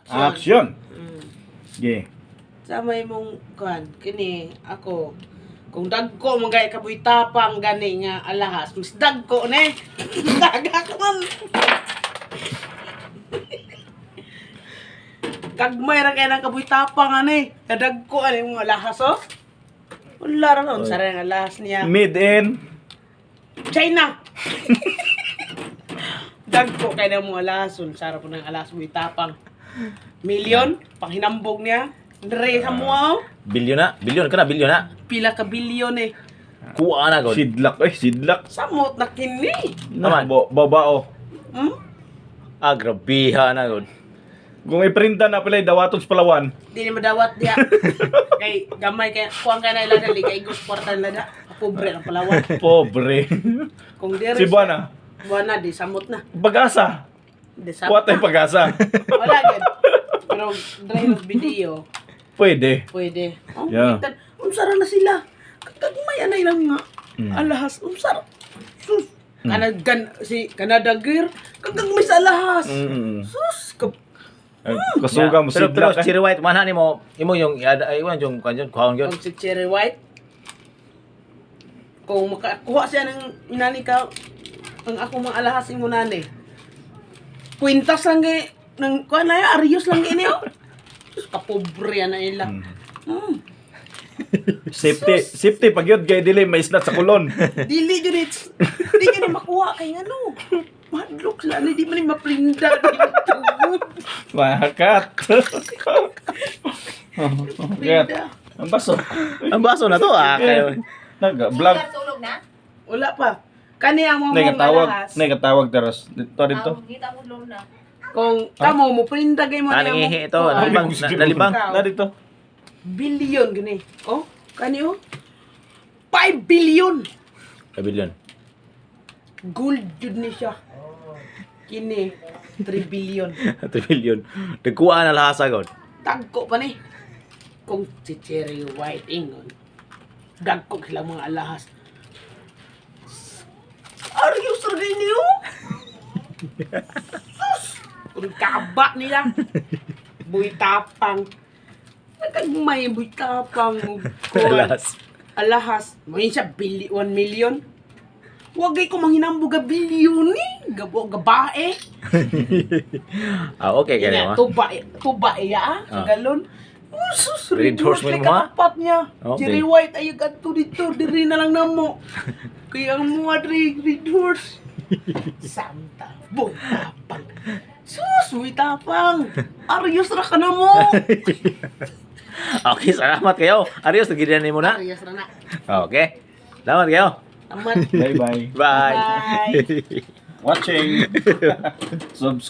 Action. Yeah. Sa may mong kuan kini ako kung dagko man gay kabuy tapang gani nga alahas, mas dagko ne. Daga ko man. Gagmay ra kay nang kabuy tapang ani. Kadagko ani mong alahas, oh. Wala ra nun sa nga alahas niya. Mid in China. Dagko kay nang mong alahas, unsa ra po nang alahas buy tapang. Milyon panghinambog niya. Dre sa mo. Bilyon na, bilyon ka na, bilyon na. Pila ka bilyon eh. Kuha na god. Sidlak eh, sidlak. Samot na kini. Na, Naman. babao. Ah, grabiha na god. Kung iprinta na pala dawaton sa Palawan. Di ni madawat diya. Kay gamay kay kuang ka na ila dali kay igos kwarta nila da. Pobre ang Palawan. Pobre. Kung diri Si Buana. Buana di samot na. Pag-asa. Di samot. Kuha tayo Na. pag-asa. Wala gid. Pero dry of video Pwede. pwede. Oh, Yeah. yeah. Unsa ra na sila? Kagmay anay lang nga. Alahas unsa ra? Sus. Kanad si Canada Gear kagagmay sa alahas. Sus, ka Ay, kasuga mo Pero pero sidlak. Eh. Cherry White man nimo imo yung ay yung kuan yun, kuhaon yun. Kung si Cherry White, kung makakuha siya ng inani ka, ang ako mga alahas imo nani. Kwintas lang kay, ng, kuha na yun, arios lang kay niyo. Diyos, kapobre na ila. Safety, safety pag yun kay dili may islat sa kulon. Dili yun it's, di yun ni makuha kay ano. Madlok sila, di man ni maprinda dito. Mahakat. Prinda. Ang baso. Ang baso na to ah. Kayo. Nag-vlog. Tulog na? Wala pa. Kani ang mga Nay mga katawag, alahas. nay katawag teros. Dito dito. Ah, kita mo tulog na. Kung kamo mo prinda kay mo Ah, niya mo- nangihi ito. Kuha. Nalibang, nalibang. Na dito. Billion gani. Oh, kani oh. 5 billion. Ka bilyon. Gold jud ni siya. Kini 3 billion. 3 billion. Nagkuha na lahasa god. Tagko pa ni. Kung si Cherry White ingon. Dagko sila mga alahas. Are you sir niyo? Sus! Kung kaba nila. Buy tapang. Nagagmay, buy tapang. Kuwan. Alahas. Alahas. May siya, 1 million. Wagay ko manghinambo ga bilyon ni. Gabo, gabae. Ah, okay kay Ina, mo. tuba, tuba iya ah, sa Ah. galon. Oh, sus, Red Red horse horse mo yung mga? kaapat niya. Okay. Jerry White, ay kadto dito, diri na lang namo. Kaya ang mga diri, Red Horse. Samta, boy, tapang. Sus, boy, tapang. Aryos ra ka na mo. Okay, salamat kayo. Arios, nagidinan nimo na. Aryos ra na. Okay. Salamat kayo. Amat. Bye bye. Bye. Bye. Watching. Subscribe.